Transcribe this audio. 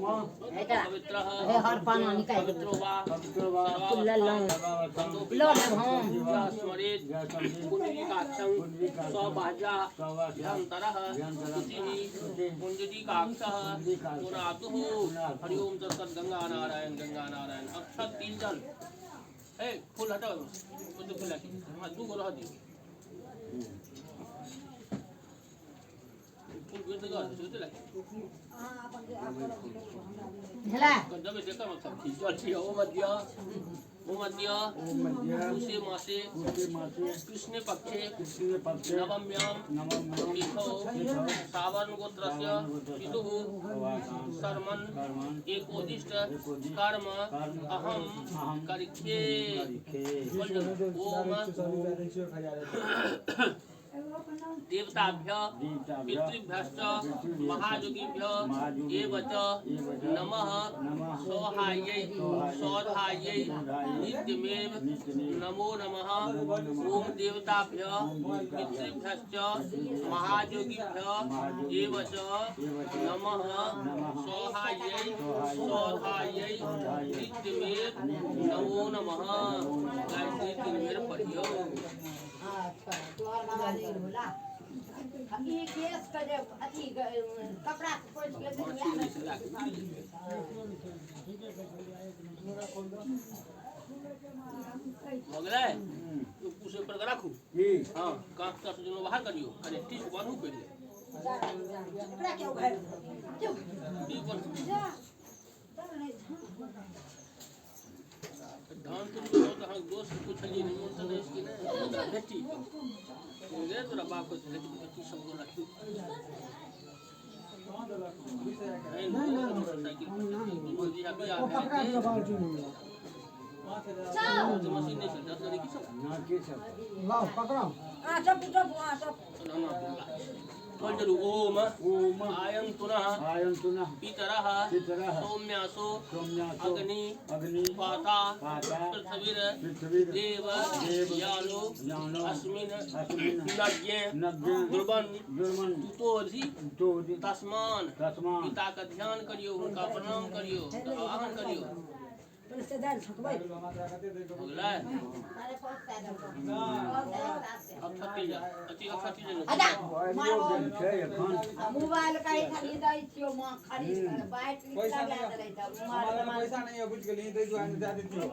पवित्रः हे हर पाना निकालि देबै। पवित्रो वा पवित्रो वा तू लऽ लऽ सर्वावस्थां लऽ लेब हम। यः स्मरेत् यः स्मरेत् पुण्डरीकाक्षं सौभाग्या सौभाग्या भ्यन्तरः भ्यन्तरः शुचिः शुचिः पुण्डरीकाक्षः पुण्डरीकाक्षः पुनातुः। पुनातुः। हरि ओम तत्सत्। गंगा नारायण गंगा नारायण। अक्षत तिल जल ए फूल हटाओ, फूल फूल हाँ दू गो रह दियौ। फूल गिर तऽ गेल, सोचै लागी। भेलै। देबै से एकर मतलब की चल ठीक ओम अद्य ओम अद्य ओम मध्य पुषे मासे पुष्टे मासे कृष्णे पक्षे कृष्णे पक्षे नवम्यां नवम्यां तिथौ तिथौ सावर्ण गोत्रस्य पितुः भवान् शर्मन् कर्मन् एकोदिष्ट एकोदिष्ट कर्म कर्म अहं अहं करिष्ये। करिष्ये। ओम देवताभ्य देवताभ्यः पितृभ्यश्च पितृभ्यश्च महायोगिभ्य महायोगिभ्य एव च एव च नमः नमः सौहायै सौधायै सौधायै नित्यमेव नित्यमेव नमो नमः। नमो नमः। ओम देवताभ्य ओम पितृभ्यश्च महायोगिभ्य एव च एव च नमः नमः सौहायै सौहायै सौधायै सौधायै नित्यमेव नमो नमः। गायत्री तीन बेर पढ़ियौ। अच्छा तोहर बाबा नहि होला। आ ई केस के जे अथी कपड़ा से पोछि लेतै माछी वएह ने। नहि से राखि बुझलियै। भऽ गेलै। कुर्सी पर के राखू। की हँ काँख ताँख दुनू बाहर करियौ, कनि टीप बान्हू पहिले। एकरा के उघारि देलकै? टीप बान्हू। जा चल नहि। धान तुम तऽ अहाँके दोस्त पुछलियै निमंत्रण अछि कि नहि, तोरा भेटी गे तोरा बाप के भेटी की सब राखी मोटरसाइकिल पर दुनू जिहा बियाह भए गेल तऽ मशीन नहि छै 10 गाड़ी की सब ना के सब लाओ पकड़ाओ। आ टपू टपू आ टपू। बोल जरूर ओम ओम आयं पुनः आयन्तुनः पितरः पितरः सौम्यासो सौम्यासो अग्नि अग्नि पाता पाता पृथ्वीर पृथ्वीर देव देव यानो यानो अस्मिन् अस्मिन् नज्ञे नज्ञे दुर्बन दुर्मन तुतोधि तोधि तस्मान। तस्मान्। पिता के ध्यान करियौ, हुनका प्रणाम करियौ, आह्वान करियौ। पहिले से दालि छौंकबै। हो गेलै। 5:30 देलकै। अक्षत तिल जल अथी अक्षत तिल जल। आजा। आबियो गेल छै एखन। आ मोबाइल कही खरीदै छियौ माँ, खरीद कर बैटरी पैसा लगा नहीं देलै तऽ हमारा मोबाइल पैसा नहीं है, बुझ गेली, ताहि दुआरे दए दैतियौ।